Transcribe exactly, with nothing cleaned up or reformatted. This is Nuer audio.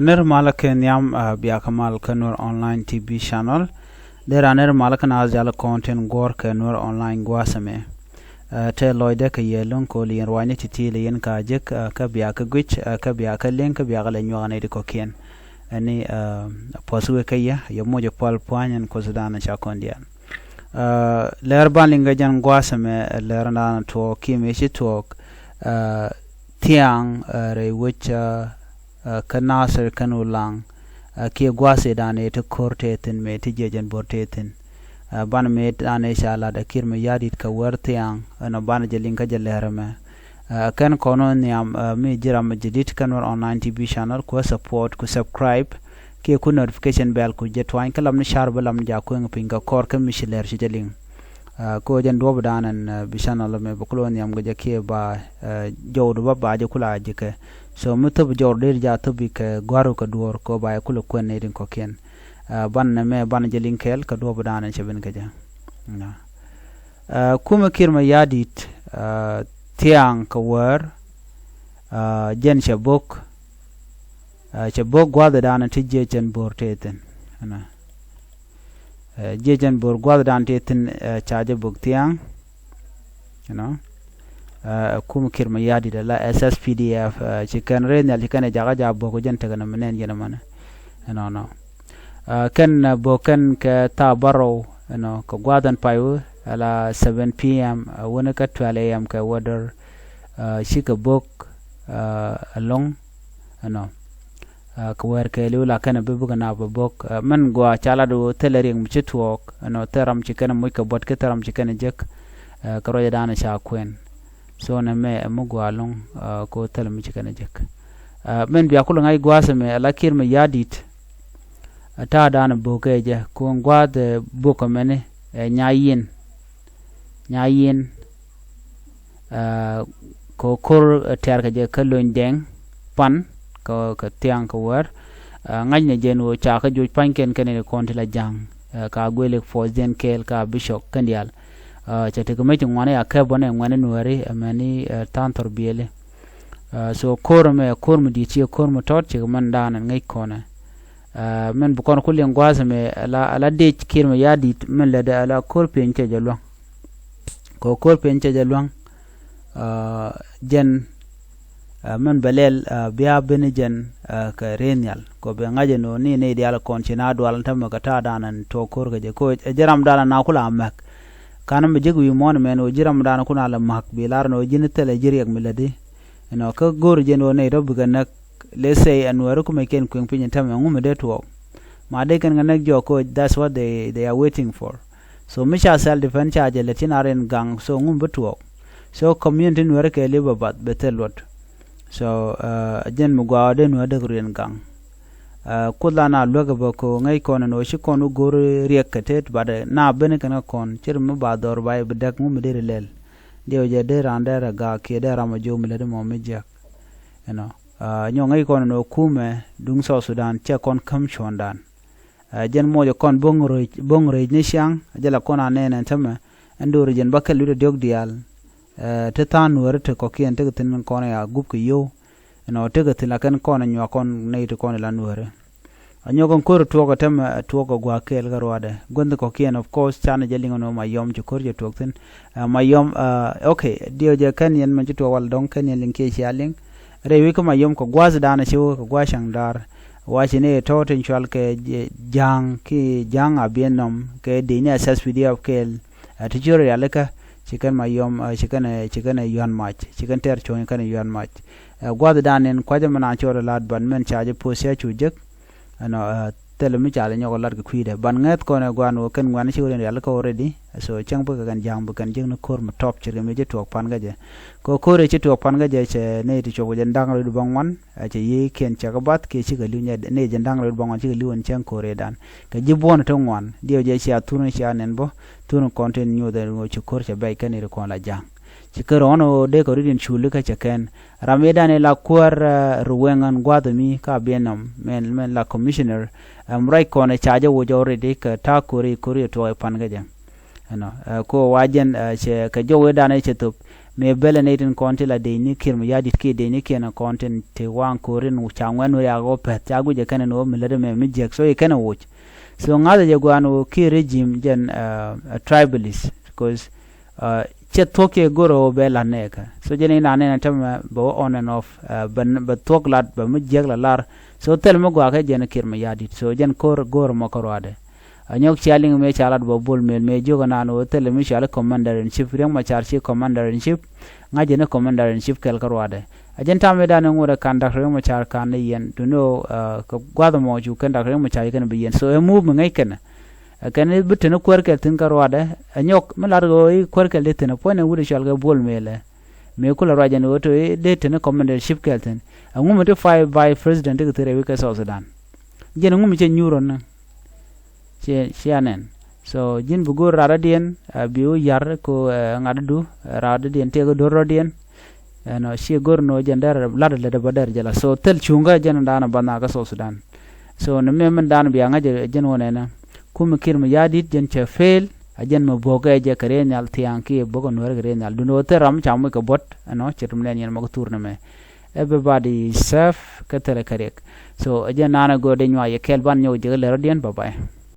Ner malä kɛ nhiam, ah, biakä mal kä Nuer Online T V channel. Dee ran ner malä kä naath jal kɔn tin guɔ̱r kɛ Nuer Online gua̱a̱th ɛmɛ. Ah, tɛ lɔcdɛ kɛ yɛ luŋ kol yɛn ruanyni ti̱ti̱ lɛ yɛn ka jek, ah, kä biakä guic, ah, kä biakä liŋ, kä biakä lɛ nyuak nɛy ti kɔ̱kiɛn. Ɛni, ah, puɔ̱th wek kä yɛ, yɛ moc ɛ pual pua̱ny ɛn Kuoth dan ca kɔn diaal. Ah, lɛr ban liŋ kɛ jɛn gua̱a̱th ɛmɛ, lɛr dan tuɔɔk kiɛ mëë ci tuɔɔk, ah, thiaŋ, ah, rɛy wec, ah, ah, kä Nasir kɛn Ulaŋ, ah, kiɛ gua̱a̱th ëë dan ëë ti ko̱r tëë thi̱n mëë ti jiɛc ɛn bo̱r tëë thi̱n. Ah, banɛ mëë dan ëë ca lat ɛ Kiir Mayardit kɛ wär thiaŋ, ɛnɔ banɛ jɛ liŋ kä jɛ lɛr ɛmɛ. Ah, kɛn kɔn ɔ nhiam, ah, mi ji̱ ram mi jadid kä Nuer Online T V channel, ku support, ku subscribe, kiɛ ku notification bell ku jɛ tuany, kä lam ni car bä lam ni ja kueŋ piny kɛ kɔr kä mi ci lɛr ci jɛ liŋ. Ah, ko jɛn duɔp dan ɛn, ah, bi channel mɛ bä kulo nhiam kɛ jɛ kiɛ ba, ah, jɔwdu bä ba jɛ kula jɛ kɛ. So mi thop jɔwdu dee ja thop bi kɛ gua̱ru kɛ duɔr ko ba jɛ kula kuɛn ni din kɔkiɛn. Ah, ban nɛ mɛ ban jɛ liŋ kɛɛl kɛ duɔp dan ɛn cɛ bin kɛ jɛ. Na. Ah, kumɛ Kiir Mayardit, ah, thiaŋ kɛ wär, ah, jɛn cɛ bok, ah, cɛ bok gua̱dhɛ dan ti jiɛ cɛn bo̱r tëë thi̱n. Na. Eh, jiɛ jɛn bo̱r gua̱th dan ti thi̱n, eh, ca jɛ bök thia̱a̱ŋ, you know. Eh, kum Kiir Mayardit ala S S P D F, eh, ci kɛn rɛy nhial ci kɛn ɛ jakä ja bök jɛn tekɛ nɛ mi nɛn jɛn ɛmɔnɛ. You know, no. Eh, kɛn, eh, bök kɛn kɛ thaa bärɔw, you know, kɛ gua̱th ɛn pay wä ala seven P M, eh, wänɛ kɛ twelve A M kɛ wädär, eh, cikɛ bök, eh, ɛlɔ̱ŋ, you know. Ah, kɛ wɛr kɛɛliw la kɛn bi bikɛ nap bä bok. Ah, mɛn gua ca lat wä thilɛ riɛk mi ci tuɔɔk, ɛnɔ thil ram ci kɛn muc kɛ buɔt ki thil ram ci kɛn jek. Ah, kɛ ruacɛ dan ca kuɛn. So nɛ mɛ ɛ mi gua loŋ, ah, ko thilɛ mi ci kɛn jek. Ah, mɛn bia kulɛ ŋa̱c gua̱a̱th mɛ ala Kiir Mayardit. Ah, ta̱a̱ dan bok kɛ jɛ, ko gua̱a̱th, eh, bok kɛ mɛni, eh, nya yin. Nya yin. Ah, kɛ ko̱r, eh, tɛ̈r kɛ jɛ kä lony dɛŋ pan kɛ, kɛ thiaŋ kɛ wäär. Ah, ŋa̱cnɛ jɛn ɣöö ca kä joc pa̱nykiɛn kɛn in kɔn ti la ja̱ŋ, eh, ka guelik puɔ̱th jɛn kɛɛl ka bicɔk kɛn diaal. Ah, cɛ tekɛ mec ŋuani a kɛp bɔnɛ ŋuani nuääri, eh, mɛni, eh, tha̱a̱ŋ thɔr biɛli. Ah, so ko̱r ɛmɛ ko̱r mi di̱i̱t ciɛ ko̱r mi tɔt cikɛ mɛn daanɛ ŋäc kɔnɛ. Ah, mɛn bi kɔn ku liŋ gua̱a̱th ɛmɛ ala, ala dec Kiir Mayardit mɛn lätdɛ ala ko̱r piɛny cɛ jɛ luäŋ. Kɛ ko̱r piɛny cɛ jɛ luäŋ, ah, jɛn, ah, mɛn bɛ lɛl, ah, bia ben jɛn, ah, kɛ rɛy nhial. Kɛ bɛ ŋa̱c ɛn ɣöö ni nɛy diaal kɔn ci na dual tämɛ kɛ ta̱a̱ dan ɛn tuɔɔk ko̱r kɛ jɛ. Kɛ ɛ ji̱ ram dan ɛn a kula mäk. Ka̱n mi jek wi̱i̱ muɔ̱ɔ̱n mɛn ɣöö ji̱ ram dan kuna lɛ mäk bi lar ɛn ɣöö ji̱n thilɛ ji̱ riɛk mi lätdi. Ɛnɔ kä go̱o̱r jɛn ɣöö nɛy tɔ bikɛ näk. Let's say ɛn wääri kumɛ kiɛn kueŋ piny ɛn tämɛ ŋu mi dee tuɔɔk. Ma dee kɛn kɛ näk jɔɔk koc, that's what they, they are waiting for. So mi ca self defense ca jɛ lät ci na rin gaŋ, so ŋu mi bi tuɔɔk. So community nuääri kɛɛliw bɛ bath bɛ thil luɔt. So, uh, jɛn mi gɔaa dee nuääri dee kɛ rin gaŋ. Uh, kuoth la na luäk bä ko ŋäc kɔn ɛn ɣöö ci kɔn wä go̱o̱r riɛk kɛ tet, but, uh, na ben kɛn kɛ kɔn ci rin mi ba dhɔr ba i̱ bi däk ŋu mi dee ri lɛl. Diɛw jɛ dee raan dee rɛ gaak kiɛ dee ram a jiök mi lät mɔ mi jiäk. You know, ah, nyɔk ŋäc kɔn ɛn ɣöö kumɛ duŋ South Sudan cɛ kɔn käm cuɔ̱ɔ̱ŋdan. Ah, jɛn muɔcɛ kɔn bo̱ŋ rɛc, bo̱ŋ rɛc ni ciaŋ, jɛ la kɔn a nɛn ɛn tämɛ, ɛn do̱ri jɛn bä kɛl wi̱cdɛ diɔ̱k diaal, eh, ti tha̱a̱ŋ nuääri ti kɔ̱kiɛn tekɛ thi̱n min kɔn ɛ a gup kɛ yio̱w, ɛnɔ tekɛ thi̱n la kɛn kɔn ɛ nyuak kɔn nɛy ti kɔn ɛ la nuääri. A nyɔk kɛn ko̱r tuɔɔk ɛ tämɛ, ɛ tuɔɔk ɛ gua̱a̱k kɛɛl kä ruaadɛ. Guänh kɔ̱kiɛn, of course, canɛ jɛ liŋ ɛn ɣöö Mayɔm ci ko̱r cɛ tuɔɔk thi̱n. Ɛ, Mayɔm, ɛ, okay, diɛw jɛ kɛn yɛn mɛn ci tuɔɔk wal dɔ̱ŋ kɛn yɛn liŋ kiɛ cia liŋ. Rɛy wec kä Mayɔm kɛ gua̱a̱th danɛ ci wä kɛ gua̱a̱th ca̱ŋ daar. Wa ci ni tɔ̱ tin cual kɛ jɛ, ja̱a̱ŋ ki ja̱a̱ŋ a biɛ nɔm kɛ dec ni a S S P D F kɛɛl. Ɛ, ti ci rialikä ci kɛn Mayɔm, ɛ, ci kɛn, ci kɛn yuan mac, ci kɛn tɛr cuɔ̱ny kɛn yuan mac. Ɛ, gua̱a̱th danɛ in kuacä mɛn a cɔɔl ɛ la̱t ban mɛn ca jɛ poth cia cu jek. Ɛnɔ, ɛ, thilɛ mi ca lɛ nyɔk ɛ lat kɛ kui̱dɛ. Ban ŋäth kɔn ɛ gua̱a̱n ɣöö kɛn ŋuɛ̈ni ci wä rin rialikä already. So cäŋ bikɛ kɛn ja̱a̱ŋ bi kɛn jiäkni ko̱r mi tɔp ce̱tkɛ mi ci tuɔɔk pan kä jɛ. Kɛ ko̱r ɛ ci tuɔɔk pan kä jɛ cɛ nɛy ti cuɔp kɛ jɛ da̱ŋ rɛw wi̱cdɛ bäŋuan. Ɛ, cɛ yiëë kiɛn cɛ kɛ bath kiɛ cikɛ li̱w nɛy jɛ da̱ŋ rɛw wi̱cdɛ bäŋuan cikɛ li̱w ɛn cäŋ ko̱r ëëdan. Kɛ ji̱ buɔ̱n te ŋuan diɛw jɛ cia thurni cia nɛn bä thurni kɔn te nyoth ɛn ɣöö ci ko̱r cɛ bɛc kɛn ri kɔn la ja̱a̱ŋ. Ci kɛ rɔ̱ɔ̱n ɣöö dee kɛ ri din culi kä cɛ kɛn. Ram ëëdan ila kuäär, eh, Ruweŋ ɛn gua̱a̱th mi ka biɛ nɔm mɛn, mɛn la commissioner. Ɛm ruac kɔn ɛ ca jɛ woc already kɛ ta̱a̱ ko̱ri ko̱ri ɛ tuɔɔk ɛ pan kä jɛ. Ɛnɔ, eh, ko wa jɛn, eh, cɛ kɛ jɔw ëëdan ɛ cɛ thop. mëë bɛlɛ nɛy tin kɔn ti la dec ni Kiir Mayardit kiɛ dec ni kiɛn kɔn tin te waŋ ko̱r in ca ŋuɛ̈n wä riak ɣöö pɛ̈th ca guic ɛ kɛn ɛn ɣöö mi lätdɛ mɛ mi jiäk, so i̱ kɛn ɛ woc. So ŋa̱thɛ jɛ gua̱a̱n ɣöö kiɛ regime jɛn, uh, a tribalist, because, uh, cɛ thuɔ̱k cɛ go̱r ɣöö bɛ la̱t nɛɛkä. So jɛn inan nɛn ɛ tämɛ bɛ wä on and off, uh, bɛ, bɛ thuɔ̱k lat bɛ mi jiäk la lar. So thil mi gua̱a̱kɛ jɛn Kiir Mayardit. So jɛn ko̱r go̱r mɔ kä ruaadɛ. Anyɔk cia liŋ mëë ca lat bä Bol Mel mëë jiök ɛnan ɣöö thilɛ mi cɔal i̱ commander in chief. Riek Machar ci commander in chief. Ŋa̱c jɛ ni commander in chief kɛl kä ruaadɛ. A jɛn tam mëë dan in ŋot ɛ kan Doctor Riek Machar kan ni yɛn. Duni ɣöö, uh, kɛ gua̱th ɛmɔ cu kɛn Doctor Riek Machar ci kɛn bi yɛn. So ɛ move mi ŋäc kɛn. Ɛ kɛn i̱ bi teni kuäär kɛl thi̱n kä ruaadɛ. Anyɔk mi lat ɣöö i̱ kuäär kɛl dee thi̱n ɛ puɔ̱ny ɛ wut ɛ cɔal kɛ Bol Mel ɛ. Mëë kulɛ ruac ɛn ɣöö te i̱ dee teni commander in chief kɛl thi̱n. Ɛŋu mi ti five vice president ti kɛ thil rɛy wi̱c kɛ South Sudan. Jɛn ɛŋu mi cɛ nyuur ɔn ni. Ci, cia nɛn. So ji̱n bi go̱o̱r raadädiɛn, uh, bi wä ya̱r ko, uh, ŋa̱tdu, uh, raadädiɛn tëëk do̱r rɔ̱diɛn. Ɛnɔ ci go̱o̱r nɔ jɛn dɛr lat lät bä dɛr jɛ la. So thil cuŋkä jɛn dan bä nhakä South Sudan. So ni mëë min dan bia ŋa̱c jɛn wä nɛnɛ. Kumɛ Kiir Mayardit jɛn cɛ fail, a jɛn mɛ bo̱kɛ jɛ kɛ rɛy nhial thia̱a̱ŋ kiɛ bo̱kɛ nuäär kɛ rɛy nhial. Duni wä thil ram ca moc kɛ buɔ̱t, ɛnɔ cɛ tum nɛn yɛn mɔ kɛ thur ni mɛ. Everybody is safe, kä thilɛ kɛ riɛk. So ɛ jɛn nanɛ go̱o̱r dee nyuak yɛ kɛl ban nyɔk jɛ kɛ lät rɔ̱diɛn, bye bye.